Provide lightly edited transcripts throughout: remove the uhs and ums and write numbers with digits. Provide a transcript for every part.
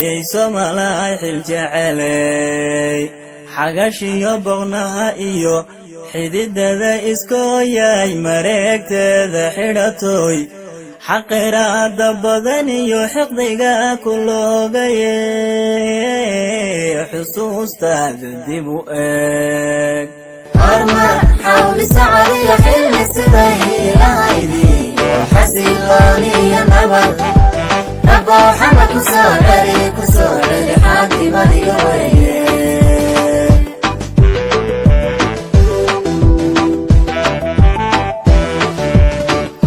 Ey Somalay xil jeceley, xagashiyo boqnaha iyo xididada iskooyay, mareegteeda xidhatoy, xaqiraada badan iyo xiqdiga ku loogaye, xusuustaada dib u eeg. Hormar, xawli socodiyo xilli siday lahaydi, xasilooniyo nabad. Rabbow Xamar ku soo celi, ku soo celi, xaakimadiyo weye.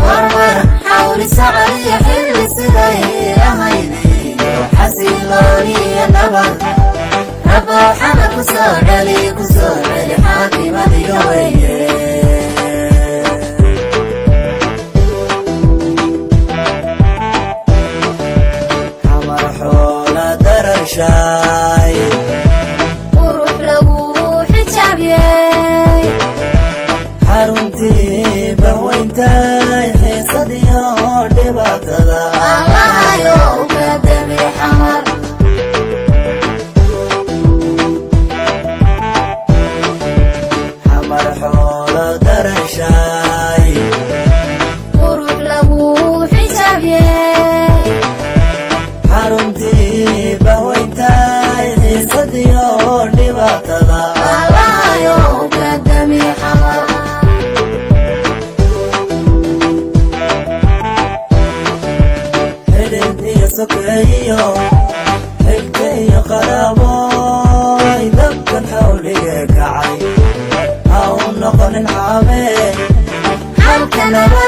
Hormar, xawli socodiyo xilli siday lahaydi, xasilooniyo nabad. Rabbow Xamar ku soo celi, ku soo celi, xaakimadiyo weye. Xamar xoola darashaay, qurux lagu xijaabiyey, xaruntii bahweyntaay, xiisadiyo dhibaatada. Allahayow ka dami Xamar. Xamar xoolo darashaay, qurux lagu xijaabiyey, xaruntii bahweyntaay, xiisadiyo dhibaatada. Allahayow ka dami Xamar. Xidid iyo sokeeyo, xigta iyo qaraaboy, dabkan xawlige kacay ha u noqonin xaabee. Xalka nabad.